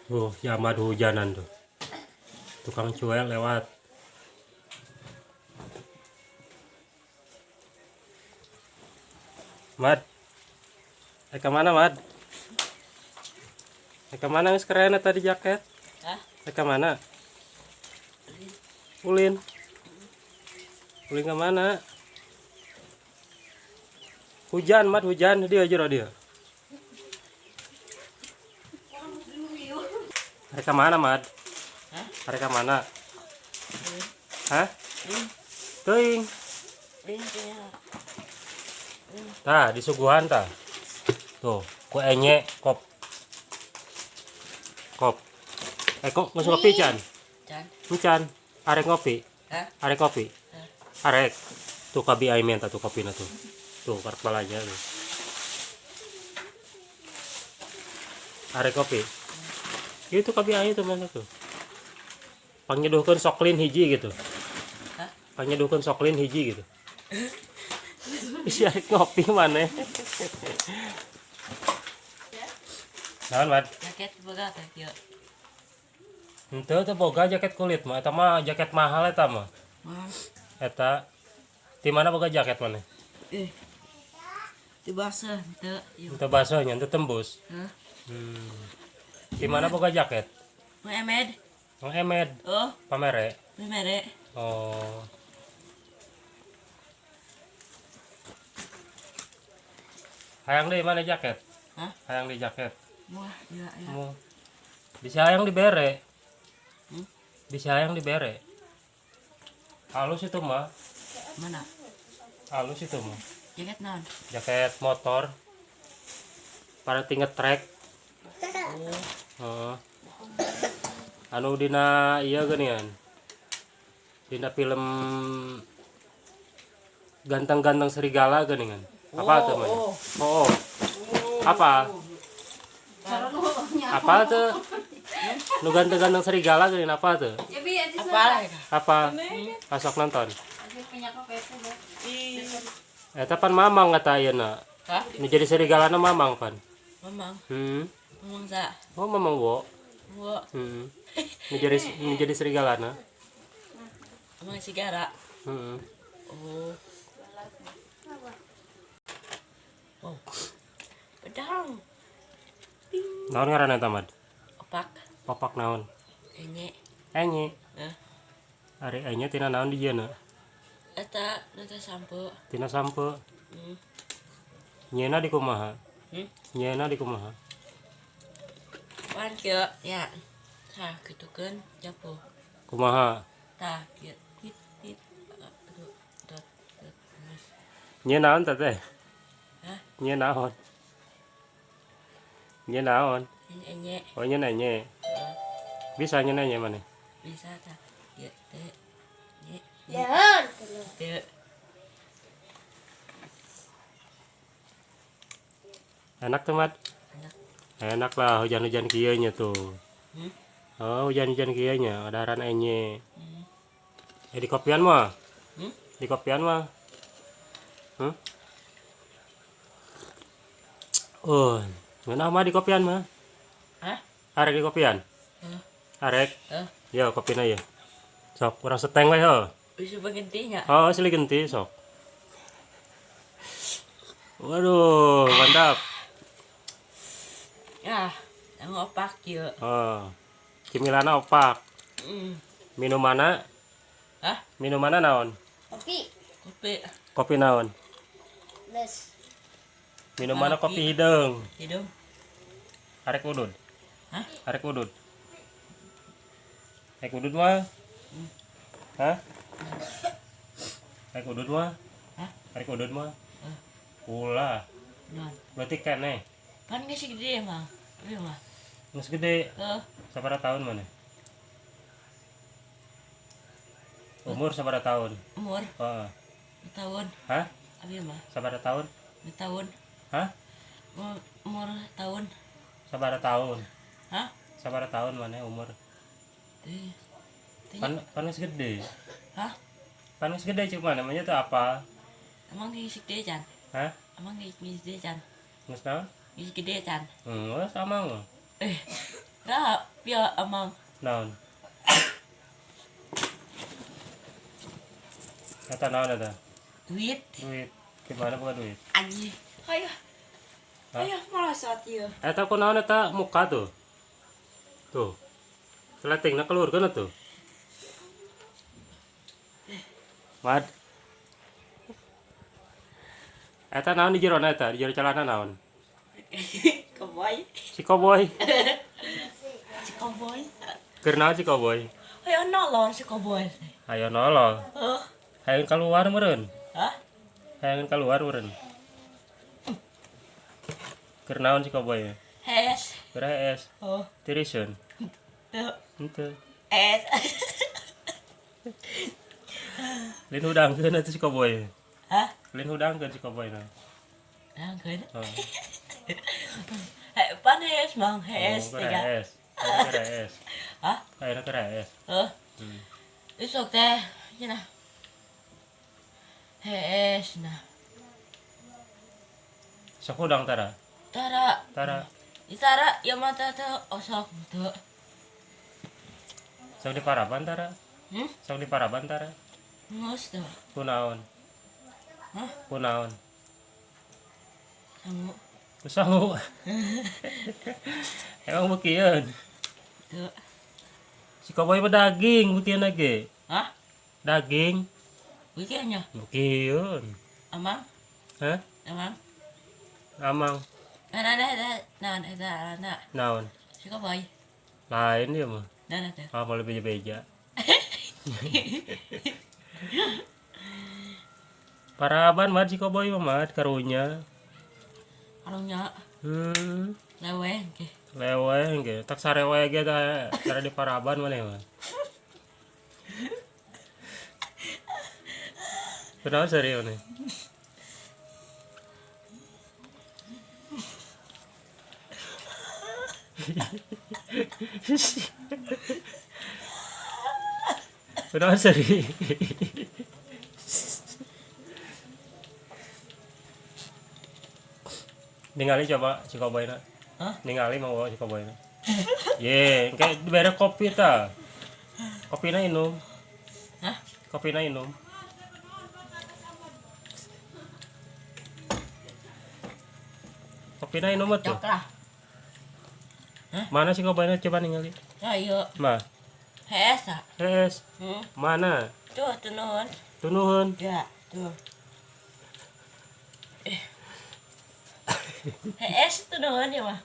Tuh, si Ahmad hujanan tuh. Tukang cuel lewat. Mad. Kemana, Mad? Kemana geus keren tadi jaket? Hah? Kemana? Ulin. Ulin kemana? Hujan, Mad, hujan. Dia aja dia. Mereka mana, Mad? Hah? Mereka mana? Hah? Teuing. Tah, disuguhan tah. Tuh, ku enye kop. Kop. Kok nggak ngopi, Chan? Can. Can. Arek ngopi. Hah? Arek kopi. Hah? Arek. Tuh kabi aing tuh kopina tuh. Tuh karek balanya tuh. Arek kopi. Itu kabi aing tuh mana tuh. Pangnyeduhkeun soklin hiji gitu. Hah? Pangnyeduhkeun soklin hiji gitu. Isi arek ngopi mana? Naon, Mad? Jaket boga teh kieu. Henteu teu boga jaket kulit mah, eta mah jaket mahal eta mah. Mahal. Eta di mana boga jaket mana? Eh. Di basah teu ieu. Henteu basah nya, henteu tembus. Hah? Di mana boga jaket? Mang Emed. Mang Emed. Oh, Pamere. mere. Oh. Hayang deui mana jaket? Hah? Hayang di jaket. Wah, ya ya. Mau. Bisa hayang dibere. Hmm? Bisa hayang dibere. Halus itu mah, Mana? halus itu mah. Jaket naon? Jaket motor. Pada tingkat trek. Oh, Heeh. Anu dina iya geuningan. Dina film Ganteng-ganteng Serigala geuningan. Apa tuh mah? Oh, Oh. Apa? Apa tuh? Nu ganteng-ganteng serigala geuning apa tuh? Apa lah ya? Apa? Asok nonton. Eta pan mamang kata ayeuna. Hah? Nu jadi serigalana mamang pan. Mamang. Mamang sa. Oh, mamang wo. Wo. Nu jadi serigalana. Mamang sigara. Oh. Oh. Pedang. Naon ngaranna eta, Mad? Opak. Opak naon? Enye. Enye. Hah? Ari enye tina naon dijieunna? Eta nata sampo. Tina sampo. Nyeuna di kumaha? Hmm? Nyeuna di kumaha? Pan kieu ya. Tah kitukeun japuh. Kumaha? Tah kieu tit tit aduh dot dot geus. Nyeun naon teh teh? Hah? Nyeun naon? Nyeun naon? Enye. Oh, nyeun enye. Heeh. Bisa nyeun enye mana? Bisa tah. Kieu teh. Nye. Teu. Enak tuh, Mat? Enak. Enak lah hujan-hujan kieu nya tuh. Hmm? Oh, hujan-hujan kieu nya, adaran enye. Di kopian mah? Hmm? Di kopian mah? Hmm? Oh, ngeunah mah di kopian mah. Hah? Arek di kopian? Hah? Arek? Hah? Ya, kopina ya. Sok, kurang seteng we heuh. Bisa bagentinya. Oh, silih genti sok. Waduh, mantap. Ya, yang opak kieu. Oh. Cimilana opak. Minumanna? Hah? Minumanna naon? Kopi. Kopi. Kopi naon? Les. Minumanna Kopi. kopi hideung. Hidung. Arek udud. Hah? Arek udud. Arek udud mah? Hah? Arek udud mah? Hah? Arek udud mah? Hah? Ulah. Naon? Berarti keneh. Pan geus gede emang. Ieu mah. Geus gede. Heuh. Sabaraha tahun mana? Umur sabaraha tahun? Umur Heeh. tahun. Hah? Abi mah Sabaraha tahun? tahun. Hah? Umur tahun. Sabaraha tahun? Hah? Sabaraha tahun mana umur? Teh. Teh. Pan pan geus gede. Hah? Pan geus gede cuma namanya tuh apa? Emang geus gede can? Hah? Emang geus gede can? Geus naon? Geus gede can? Geus amang mah. Eh. Dah, biar amang. Naon? Eta naon eta? Duit. Duit. Gimana bukan duit? Anjing. Ayo. Ayo, malah saat ieu. Eta ku naon eta muka tuh. Tuh. Seletingna keluarkeun atuh. Mad. Eta naon di jero eta? Di jero celana naon? Cowboy. Si cowboy. Si cowboy. Keur naon si cowboy? Ayo nolol si cowboy. Ayo nolol. Hah? Hayang keluar meureun. Hah? Hayang keluar meureun. Keur naon si cowboy? Hes. Keur hees. Oh. Tiriseun. Tuh. Henteu. Es. Lain hudangkeun atuh si cowboy. Hah? Lain hudangkeun si cowboy na. Nangkeun. Oh. Heh, pan hes mang hes Oh, keur tiga. hees. Ayeuna keur hees. Hah? Ayeuna keur hees. Heh. Hmm. Isok teh, cenah. Hees nah. Sok hudang tara. Tara, Tara. itara ya mata teh osok teu. Sok diparaban tara. Hmm? Sok diparaban tara. Ngus teu. Kunaon? Hah? Kunaon? Sangu Ku sangu. Emang beukian. teu. Si cowboy mah daging beukian ge. Hah? Daging Beukian nya? beukian. Amang, Hah? amang. Amang. Nah, nah, nah, nah, nah, nah, nah. Naon? Si cowboy. Lain dia mah. Nah, nah, teh. Ah, mau beja-beja. Paraban mah si cowboy mah mah karunya. Karunya leweng ge. Leweng ge, tak sarewe ge tah cara di paraban maneh mah. Kunaon serius nih? Kunaon serius? Ningali coba si cowboy na. Hah? Ningali mau si cowboy na. Ye, kayak dibere kopi ta. Kopina inum. Hah? Kopina inum. Kopina inum atuh. Cok lah. Mana si cowboyna coba ningali. Ayo, Mah, hees ah. hees. Hmm. Mana? Tuh, tunuhun. Tunuhun. Ya, tuh. Hees tunuhun ya mah.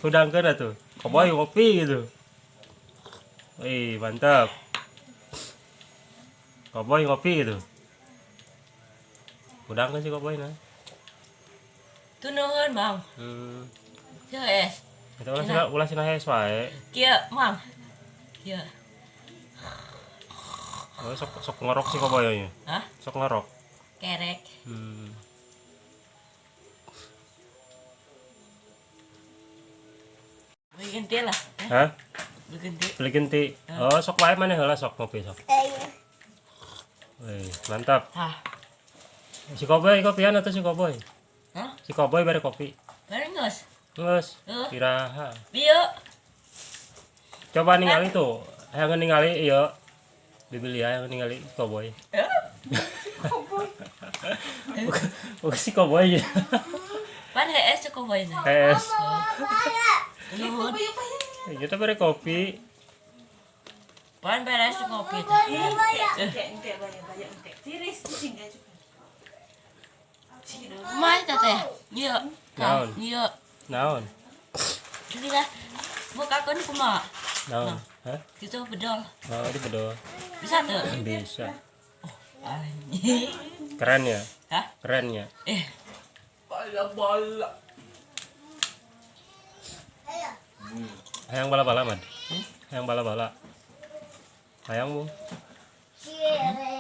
Hudangkeun atuh. Cowboy ngopi gitu. Wih, mantap. Cowboy ngopi gitu. Hudangkeun si cowboy na. Tunuhun, Mang. Tuh, hees. Eta ulah sina ulah sina hees wae. Kieu, Mang. Kieu. Oh, sok sok ngorok si cowboy nya. Hah? Sok ngorok. Kerek. Beli genti lah. Hah? Beli genti. Beli genti. Oh, sok wae maneh heula sok ngopi sok. Ayo. Wih, mantap. Hah. Si cowboy kopian atau si cowboy? Hah? Si cowboy bare kopi. Bareng geus. Geus. Heuh. Iraha. Bieu. Coba ningali tuh. Hayang ningali ieu. Dibeli hayang ningali si cowboy. Eh? Bukan si cowboy ya. Pan hees si cowboy na. Hees. Nuhun. Kita bare kopi. Pan beres si kopi teh. Mai teh. Ieu. Naon? Ieu. Naon? Jadi lah. Bukakeun kumaha? Naon? Hah? Gitu bedol. Oh, di bedol. Bisa tuh? Bisa. Anjing. Keren ya? Hah? Keren ya? Eh, Bala-bala. Ayo. Hayang bala-bala, Mad. Hayang bala-bala. Hayang mu.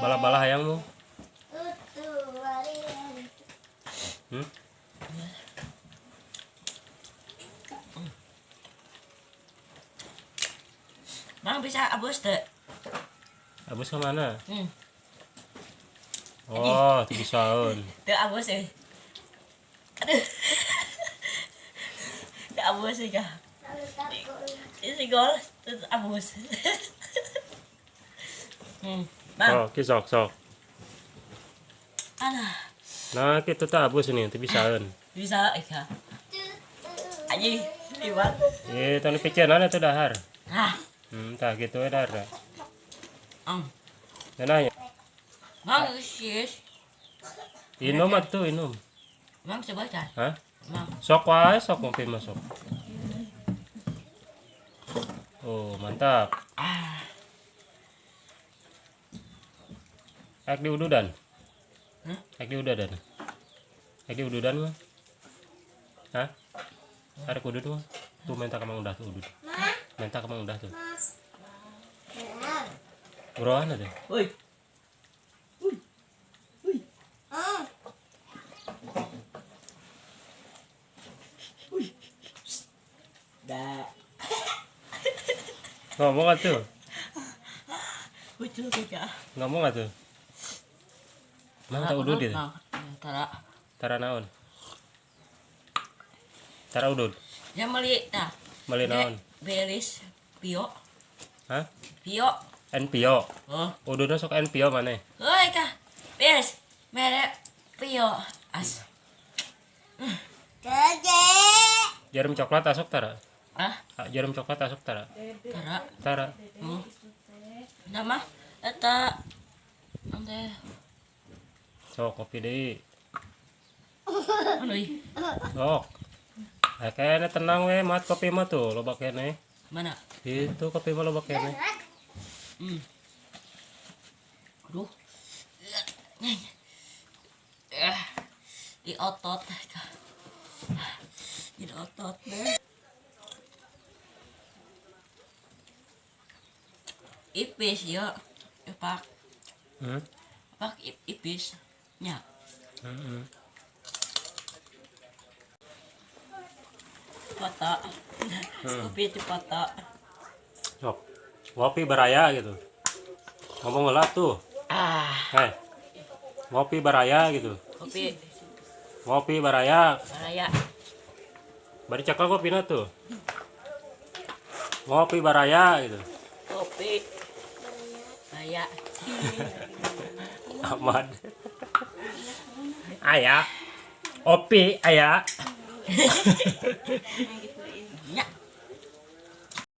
Bala-bala hayang mu. Mang bisa abus teu? Abus ke mana? Hmm. Oh, bisaeun. Teu abus euy. Aduh. Teu abus euy kah. Isi gol terus abus. Bang. Oh, ki sok sok. Alah, Nah, kitu tah abus ini teu bisaeun. Bisa ika. Anjing, liwat. Eh, tong dipiceunan atuh dahar. Ah, Tah kitu we dahar dah. Nanya. Mang sis. Inum atuh, inum. Mang coba kan. Hah? Mang. Sok wae, sok ngopi masuk. Oh, mantap. Ah, Ek diududan. Hah? Ek diududan. Ek diududan mah. Hah? Arek udud mah. Tuh minta ka Mang Udah tuh udud. Minta ka Mang Udah tuh. Buruan atuh. Woi. Woi. Woi. Woi. Dah. Ngomong atuh. Woi, tuh kaya. Ngomong atuh. Mang tak udud itu. Mang, tara. Tara naon? Tara udud. Ya meli tah. Meuli naon? Belis Pio. Hah? Pio. NPO. Oh. Ududna sok NPO maneh. Hoi kah. Beres. Mere Pio. As. Gede. Jarum coklat asok tara. Ah, Ah, jarum coklat asok tara. tara. Tara. Oh. Nama eta ante Sok kopi deui. anu ih. Sok. Nah, kayaknya tenang we, mat kopi mah tuh loba keneh. Mana? Itu kopi mah loba keneh. Aduh. Neng. Eh, di otot. Di otot deh. Ipis ya. Pak, pak ipis. Nya. Heeh. Foto. Kopi itu foto. Sok. Ngopi baraya gitu. Ngomong heula tuh. Ah, Hei. Ngopi baraya gitu. kopi Ngopi baraya. baraya. Bari cakal kopina tuh. Ngopi baraya gitu. Kopi baraya. Ahmad. Aya. Opi aya. Nya.